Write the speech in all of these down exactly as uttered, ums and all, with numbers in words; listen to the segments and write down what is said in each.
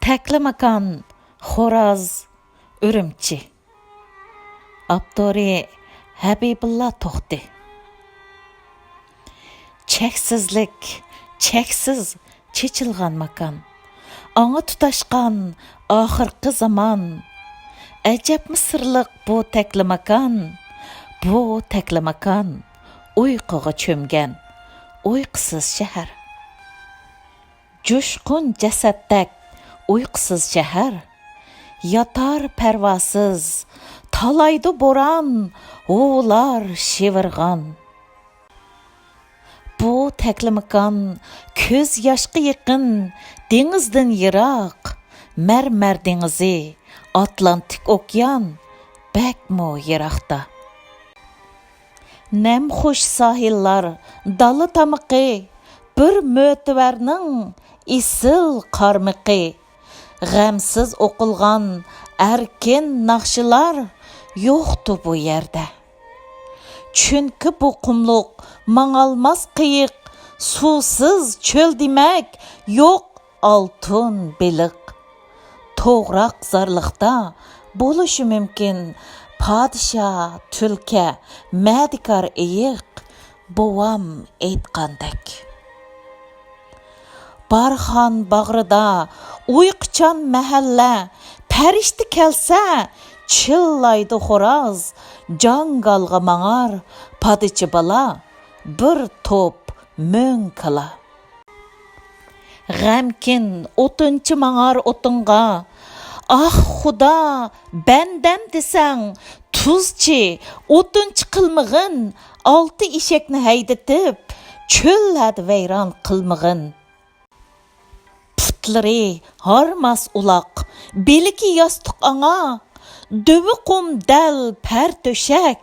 تەكلىماكان، خوراز، ئۈرۈمچى. ئاپتورى: ھەبىبۇللا توختى. چەكسىزلىك، چەكسىز چېچىلغان ماكان. ئاڭا تۇتاشقان ئاخىرقى زامان. ئەجەبمۇ سىرلىق بۇ تەكلىماكان. بۇ تەكلىماكان، ئۇيقۇغا چۆمگەن ئۇيقۇسىز شەھەر. جۇشقۇن جەسەتتەك ئۇيقۇسىز شەھەر، ياتار پەرۋاسىز، تالايدۇ بوران، ھۇۋلار شىۋىرغان. بۇ تەكلىماكان كۆز ياشقا يېقىن، دېڭىزدىن يىراق، مەرمەر دېڭىزى، ئاتلانتىك ئوكيان بەكمۇ يىراقتا. نەمخۇش ساھىللار، دالا تامىقى، بىر مۆتىۋەرنىڭ ئېسىل قارمىقى. غەمسىز ئوقۇلغان ئەركىن ناخشىلار يوقتۇ بۇ يەردە. چۈنكى بۇ قۇملۇق ماڭالماس قېيىق، سۇسىز چۆل دېمەك، يوق ئالتۇن بېلىق. توغراق زارلىقتا بولۇشى مۇمكىن پادىشاھ، تۈلكە، مەدىكار ئېيىق، بوۋام ئېيتقاندەك. بارخان باغرىدا ئۇيقۇچان مەھەللە، پەرىشتە كەلسە چىللايدۇ خوراز، جاڭگالغا ماڭار پادىچى بالا، بىر توپ مۆڭ كالا. غەمكىن ئوتۇنچى ماڭار ئوتۇنغا، ئاھ خۇدا، بەندەم دېسەڭ تۇزچى، ئوتۇنچى قىلمىغىن، ئالتە ئېشەكنى ھەيدىتىپ، چۆللەردە ۋەيران قىلمىغىن. پۇتلىرى ھارماس ئۇلاق، بىلىكى ياستۇق ئاڭا، دۆۋە قۇم دەل پەر تۆشەك،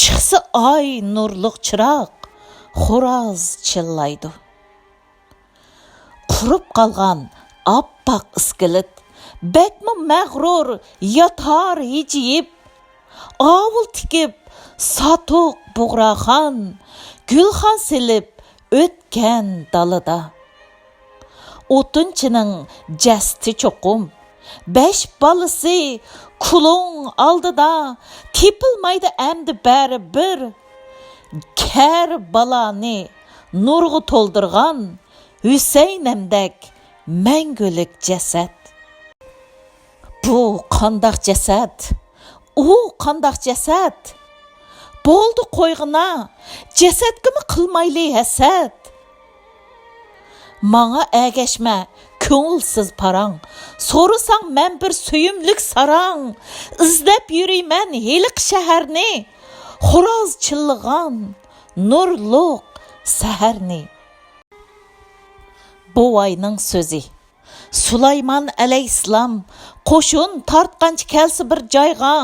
چىقسا ئاي نۇرلۇق چىراغ، خوراز چىللايدۇ. قۇرۇپ قالغان ئاپئاق ئىسكىلىت، بەكمۇ مەغرۇر ياتار ھىجىيىپ، ئاۋۇل تىكىپ ساتۇق بۇغراخان، گۈلخان سېلىپ ئۆتكەن دالىدا. ئوتۇنچىنىڭ جەسىتى چوقۇم، بەش بالىسى كۇلۇڭ ئالدىدا، تېپىلمايدۇ ئەمدى بەرىبىر. كەر بالانى نۇرغا تولدۇرغان ھۈسەينەمدەك مەڭگۈلۈك جەسەت. بۇ قانداق جەسەت؟ ئۇ قانداق جەسەت؟ بولدى قويغىنا، جەسەتكىمۇ قىلمايلى ھەسەت. ماڭا ئەگەشمە، كۆڭۈلسىز پاراڭ. سورىساڭ مەن بىر سۆيۈملۈك ساراڭ. ئىزدەپ يۈرىمەن ھېلىقى شەھەرنى، خوراز چىللىغان نۇرلۇق سەھەرنى. بوۋاينىڭ سۆزى. سۇلايمان ئەلەيھىسسالام قوشۇن تارتقانچە كەلسە بىر جايغا،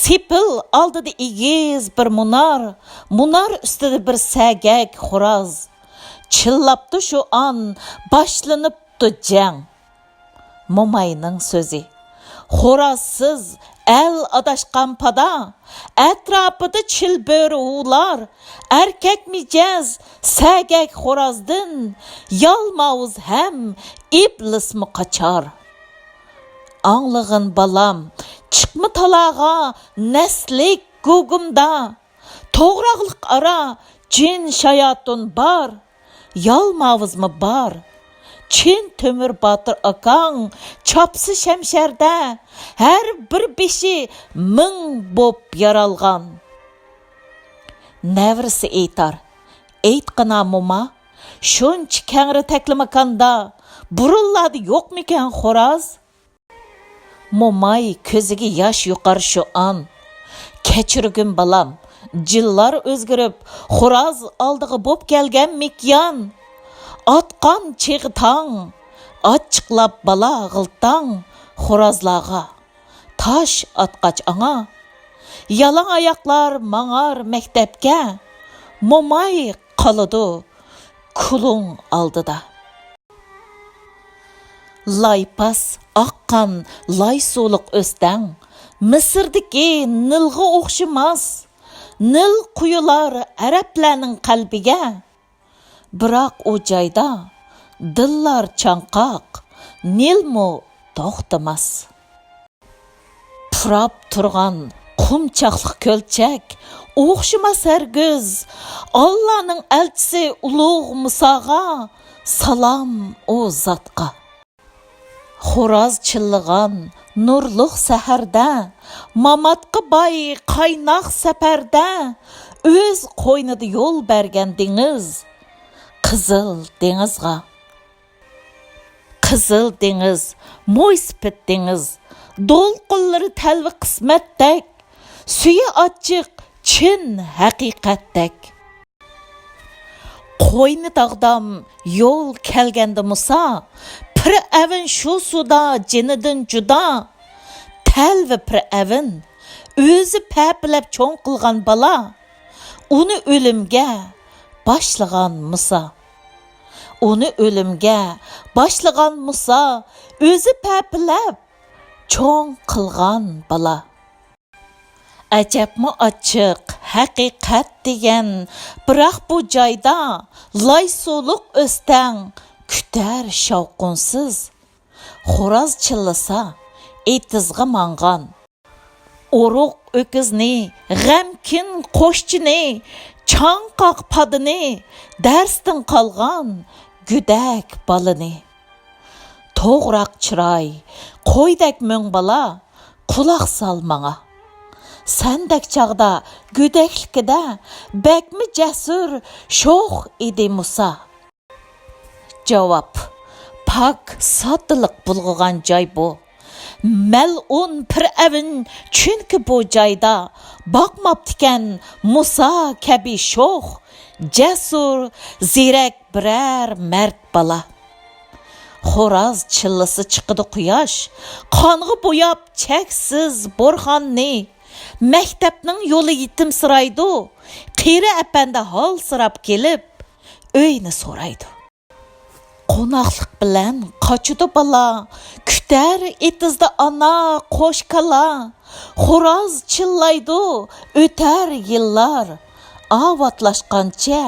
سېپىل ئالدىدا ئېگىز بىر مۇنار، مۇنار ئۈستىدە بىر سەگەك خوراز. چىللاپتۇ شۇ ئان، باشلىنىپتۇ جەڭ. موماينىڭ سۆزى. خورازسىز ئەل ئاداشقان پادا، ئەتراپىدا چىلبۆرە ھۇۋلار، ئەركەك مىجەز سەگەك خورازدىن يالماۋۇز ھەم ئىبلىسمۇ قاچار. ئاڭلىغىن بالام، چىقما تالاغا نەسلىك گۇگۇمدا، توغراقلىق ئارا جىن شاياتۇن بار، يالماۋۇزمۇ بار. چىن تۆمۈر باتۇر ئاكاڭ چاپسا شەمشەردە، ھەر بىر بېشى مىڭ بوپ يارالغان. نەۋرىسى ئېيتار، ئېيتقىنا موما، شۇنچە كەڭرى تەكلىماكاندا بۇرۇنلاردا يوقمىكەن خوراز؟ موماي كۆزىگە ياش يۇقار شۇ ئان. كەچۈرگىن بالام، جىللار ئۆزگىرىپ، خوراز ئالدىغا بوپ كەلگەن مىكيان. ئاتقان چېغى تاڭ، ئاچچىقلاپ بالا غىلتاڭ خورازلارغا. تاش ئاتقاچ ئاڭا، يالاڭ ئاياقلار ماڭار مەكتەپكە. موماي قالىدۇ كۇلۇڭ ئالدىدا. لايپاس ئاققان لاي سۇلۇق ئۆستەڭ، مىسىردىكى نىلغا ئوخشىماس. نىل قۇيۇلار ئەرەبلەرنىڭ قەلبىگە. بىراق ئۇ جايدا دىللار چاڭقاق، نىلمۇ توختىماس. پۇراپ تۇرغان قۇم چاقلىق كۆلچەك ئوخشىماس ھەرگىز ئاللانىڭ ئەلچىسى ئۇلۇغ مۇساغا، سالام ئۇ زاتقا. خوراز چىللىغان نۇرلۇق سەھەردە، ماماتقا باي قايناق سەپەردە، ئۆز قوينىدا يول بەرگەن دېڭىز، قىزىل دېڭىزغا. قىزىل دېڭىز، مويسىپىت دېڭىز، دولقۇنلىرى تەلۋە قىسمەتتەك، سۈيى ئاچچىق، چىن ھەقىقەتتەك. قوينى داغدام يول كەلگەندە مۇسا، پىرئەۋن شۇ سۇدا جېنىدىن جۇدا. تەلۋە پىرئەۋن، ئۆزى پەپىلەپ چوڭ قىلغان بالا، ئۇنى ئۆلۈمگە باشلىغان مۇسا. ئۇنى ئۆلۈمگە باشلىغان مۇسا، ئۆزى پەپىلەپ چوڭ قىلغان بالا. ئەجەبمۇ ئاچچىق ھەقىقەت دېگەن، بىراق بۇ جايدا لاي سۇلۇق ئۆستەڭ كۈتەر شاۋقۇنسىز. خوراز چىللىسا ئېتىزغا ماڭغان، ئورۇق ئۆكۈزنى، غەمكىن قوشچىنى، چاڭقاق پادىنى، دەرستىن قالغان گۆدەك بالىنى. توغراق چىراي، قويدەك مۆڭ بالا، قۇلاق سال ماڭا. سەندەك چاغدا گۆدەكلىكىدە بەكمۇ جەسۇر، شوخ ئىدى مۇسا. جاۋاب، پاك ساددىلىق بۇلغىغان جاي بۇ. مەلئۇن پىرئەۋن، چۈنكى بۇ جايدا باقماپتىكەن مۇسا كەبى شوخ، جەسۇر، زېرەك بىرەر مەرد بالا. خوراز چىللىسا چىقىدۇ قۇياش، قانغا بوياپ چەكسىز بورخاننى. مەكتەپنىڭ يولى يېتىمسىرايدۇ، قېرى ئەپەندى ھالسىراپ كېلىپ، ئۆينى سورايدۇ. قوناقلىق بىلەن قاچىدۇ بالا، كۈتەر ئېتىزدا ئانا قوش كالا. خوراز چىللايدۇ، ئۆتەر يىللار، ئاۋاتلاشقانچە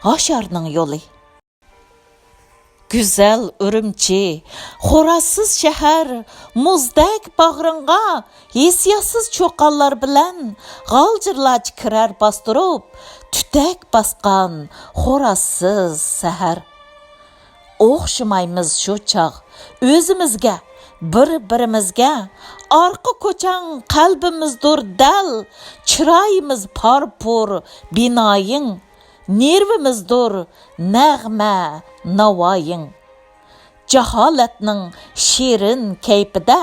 ھاشارنىڭ يولى. گۈزەل ئۈرۈمچى، خورازسىز شەھەر، مۇزدەك باغرىڭغا ھېسسىياتسىز چۇقانلار بىلەن غالجىرلارچە كىرەر باستۇرۇپ، تۈتەك باسقان خورازسىز سەھەر. ئوخشىمايمىز شۇ چاغ ئۆزىمىزگە، بىر-بىرىمىزگە. ئارقا كوچاڭ قەلبىمىزدۇر دەل، چىرايىمىز پارپۇر بىنايىڭ، نېرۋىمىزدۇر نەغمە ناۋايىڭ. جاھالەتنىڭ شېرىن كەيپىدە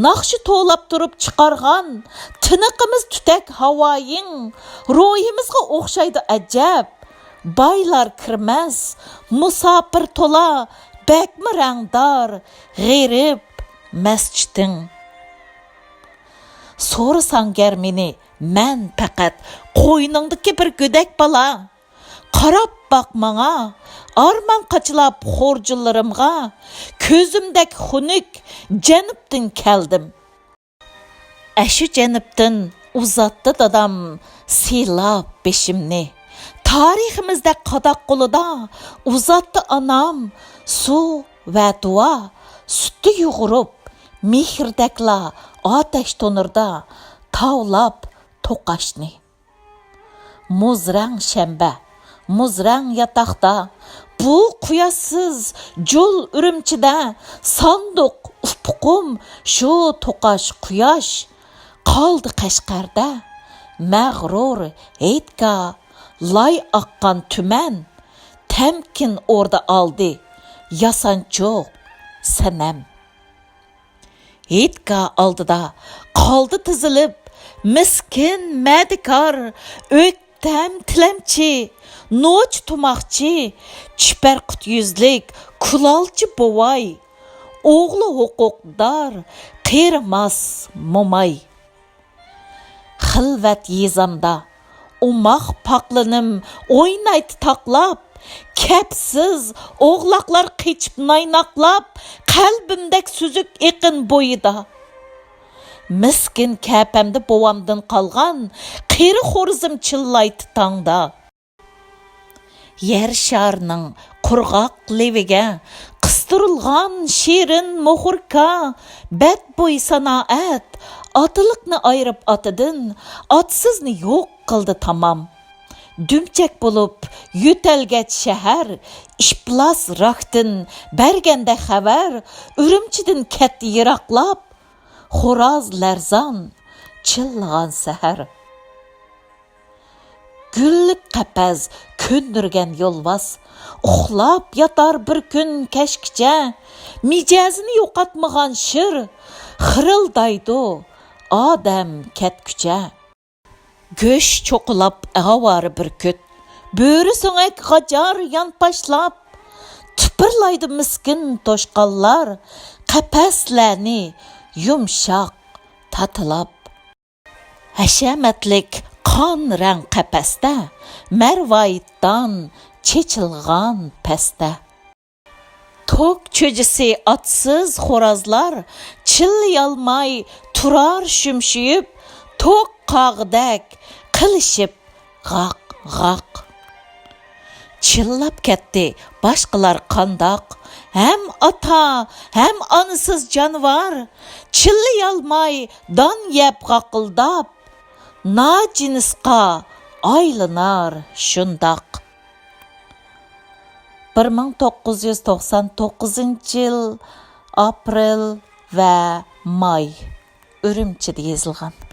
ناخشا توۋلاپ تۇرۇپ چىقارغان تىنىقىمىز تۈتەك ھاۋايىڭ. روھىمىزغا ئوخشايدۇ ئەجەب بايلار كىرمەس، مۇساپىر تولا بەكمۇ رەڭدار غېرىب مەسچىتىڭ. سورىساڭ گەر مېنى، مەن پەقەت قوينۇڭدىكى بىر گۆدەك بالا. قاراپ باق ماڭا، ئارمان قاچىلاپ خورجۇنلىرىمغا، كۆزۈمدەك خۇنۈك جەنۇبتىن كەلدىم. ئەشۇ جەنۇبتىن ئۇزاتتى دادام سىلاپ بېشىمنى. تارىخىمىزدەك قاداق قولىدا ئۇزاتتى ئانام سۇ ۋە دۇئا، سۈتتە يۇغۇرۇپ، مېھىردەكلا ئاتەش تونۇردا تاۋلاپ توقاشنى. مۇز رەڭ شەنبە، مۇز رەڭ ياتاقتا، بۇ قۇياشسىز جۇل ئۈرۈمچىدە ساندۇق ئۇپۇقۇم شۇ توقاش قۇياش. قالدى قەشقەردە مەغرۇر ھېيتگاھ، لاي ئاققان تۈمەن، تەمكىن ئوردا ئالدى ياسانچۇق سەنەم. ھېيتگاھ ئالدىدا قالدى تىزىلىپ مىسكىن مەدىكار، ئۆكتەم تىلەمچى، نوچى تۇماقچى، چىپەرقۇت يۈزلۈك كۇلالچى بوۋاي، ئوغلى ھوقۇقدار قېرىماس موماي. خىلۋەت يېزامدا ئوماق پاقلىنىم ئوينايتتى تاقلاپ، كەپسىز ئوغلاقلار قېچىپ نايناقلاپ، قەلبىمدەك سۈزۈك ئېقىن بويىدا. مىسكىن كەپەمدە بوۋامدىن قالغان قېرى خورىزىم چىللايتتى تاڭدا. يەر شارىنىڭ قۇرغاق لېۋىگە قىس ئۇيۇشتۇرۇلغان شېرىن موخوركا، بەتبۇي سانائەت، ئاتىلىقنى ئايرىپ ئاتىدىن، ئاتىسىزنى يوق قىلدى تامام. دۈمچەك بولۇپ يۆتەلگەچ شەھەر، ئىپلاس راكتىن بەرگەندە خەۋەر، ئۈرۈمچىدىن كەتتى يىراقلاپ، خوراز لەرزان چىللىغان سەھەر. گۈللۈك قەپەس كۆندۈرگەن يولۋاس، ئۇخلاپ ياتار بىر كۈن كەچكىچە، مىجەزىنى يوقاتمىغان شىر، خىرىلدايدۇ ئادەم كەتكۈچە. گۆش چوقۇلاپ ئاۋارە بۈركۈت، بۆرە سۆڭەك غاجار يانپاشلاپ، تۇپۇرلايدۇ مىسكىن توشقانلار، قەپەسلەرنى يۇمشاق تاتىلاپ. ھەشەمەتلىك قان رەڭ قەپەستە، مەرۋايىتتان چېچىلغان پەستە. توك چۆجىسى ئاتسىز خورازلار، چىللىيالماي تۇرار شۈمشىيىپ، توك قاغىدەك قىلىشىپ غاق، غاق. چىللاپ كەتتى باشقىلار قانداق؟ ھەم ئاتا، ھەم ئانىسىز جانىۋار، چىللىيالماي دان يەپ غاقىلداپ، ناجىنىسقا ئايلىنار شۇنداق. بىر مىڭ توققۇز يۈز توقسان توققۇزىنچى يىل ئاپرېل ۋە ماي، ئۈرۈمچىدە يېزىلغان.